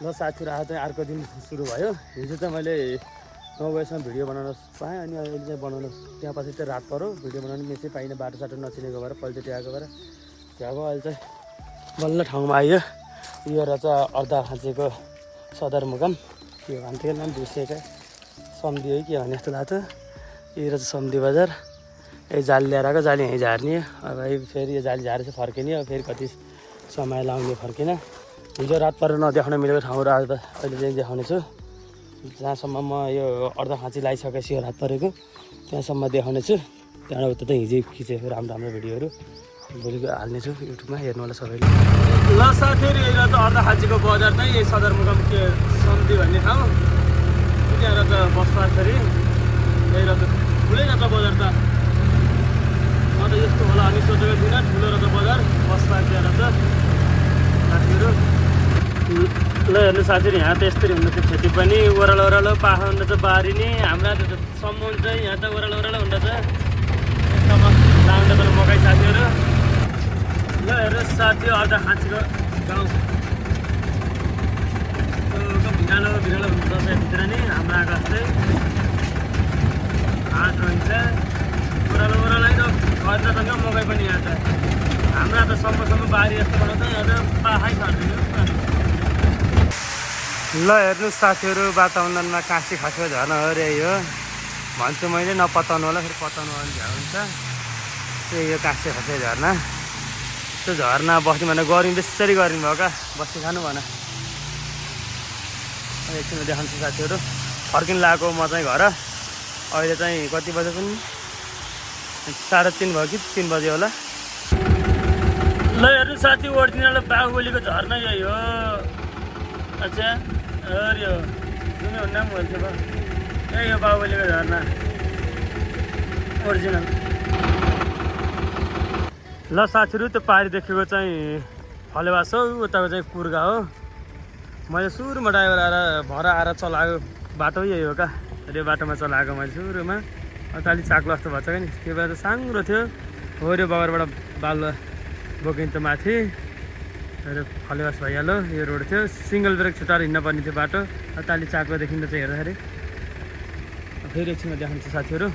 ल साथीहरू आज चाहिँ अर्को दिन सुरु भयो। हिजो चाहिँ मैले 9 बजीसम्म भिडियो बनाउन पाएँ अनि अहिले चाहिँ बनाउनु त्यहाँ पछि चाहिँ रात पऱ्यो। भिडियो बनाउनु मेसै पाइनँ, बाटोसाटो नचिनेको भएर पहिलोचोटि आएको भएर त्यहाँ अब अहिले चाहिँ बल्ल ठाउँमा आइयो। यो रहेछ अर्घाखाँचीको सदरमुकाम, के भन्थ्यो नाम बिर्सेको, सम्धी है के भने जस्तो लाग्छ। यो रहेछ सम्धी बजार। यही जाली ल्याएर आएको, जाली यहीँ झार्ने। अब फेरि यो जाली झारेर फर्किने। अब फेरि कति समय लाउने फर्किन। हिजो रात परेर नदेखाउन मिलेको ठाउँहरू आज अहिले चाहिँ देखाउने छु। जहाँसम्म म यो अर्घाखाँची लगाइसकेपछि रात परेको त्यहाँसम्म देखाउने छु। त्यहाँबाट उता चाहिँ हिजै खिचेको राम्रो राम्रो भिडियोहरू भोलि हाल्नेछु युट्युबमा, हेर्नु होला सबैले। ल साथीहरू, यही रहेछ अर्घाखाँचीको बजार चाहिँ, यही सदरमुकाम के सम्धी भन्ने ठाउँ। त्यहाँ रहेछ बस्दाखेरि यही रहेछ ठुलै रहेछ बजार त। म त यस्तो होला अनि सोचेको थिइनँ, ठुलो रहेछ बजार बस्दा त्यहाँ रहेछ साथीहरू। ल हेर्नु साथीहरू, यहाँ त यस्तरी हुँदैछ खेती पनि, ओह्रालो ओह्रालो पाखा हुँदैछ बारी नि। हाम्रा त सम्म हुन्छ, यहाँ त ओह्रालो ओह्रालो हुँदैछ। यस्तोमा लाउँदैछ मकै साथीहरू। ल हेर्नु साथीहरू, अर्घाखाँचीको गाउँ भिरालो भिरालो हुन्छ भित्र नि। हाम्रो आएको जस्तै हात रहन्छ, ओह्रालो ओह्रालो त घर त मकै पनि यहाँ त। हाम्रा त सम्मसम्म बारी जस्तो बनाउँछ, यहाँ त पाखै छरिदियो। ल हेर्नु साथीहरू, वातावरणमा काँसी खसेको झर्ना हो रे यो। भन्छु मैले नपताउनु होला, फेरि पताउनु भने झ्याउ हुन्छ। त्यही यो काँसी खसेको झर्ना। त्यो झर्ना बस्ने भने गर्मी बेसरी गर्मी भयो क्या, बस्ती खानु भन। एकछिनमा देखाउँछु साथीहरू। फर्किनु लगाएको म चाहिँ घर। अहिले चाहिँ कति बजे पनि 3:30 भयो कि 3 बजे होला। ल हेर्नु साथी, ओरिजिनल बाहुबलीको झर्ना यही हो। अच्छा अरे हो जुन नाम बोल्थ्यो भयो, यही हो बाहुबलीको झर्ना ओरिजिनल। ल साथीहरू, त्यो पारी देखेको चाहिँ फलेवास हो, उताको चाहिँ कुर्गा हो। मैले सुरुमा ड्राइभर आएर भर आएर चलाएको बाटो यही हो क्या। यो बाटोमा चलाएको मैले सुरुमा। अलि चाक्लो जस्तो भएको छ कि त्यो बेला त साङ्ग्रो थियो। हो यो बगरबाट बालुवा बोकिन्छ त माथि। र फलेवास भइहाल्यो, यो रोड थियो। सिङ्गल ब्रेक छुटाएर हिँड्नुपर्ने थियो बाटो। अलि चाक्लो देखिन्छ चाहिँ हेर्दाखेरि। फेरि एकछिनमा देखाउँछु साथीहरू।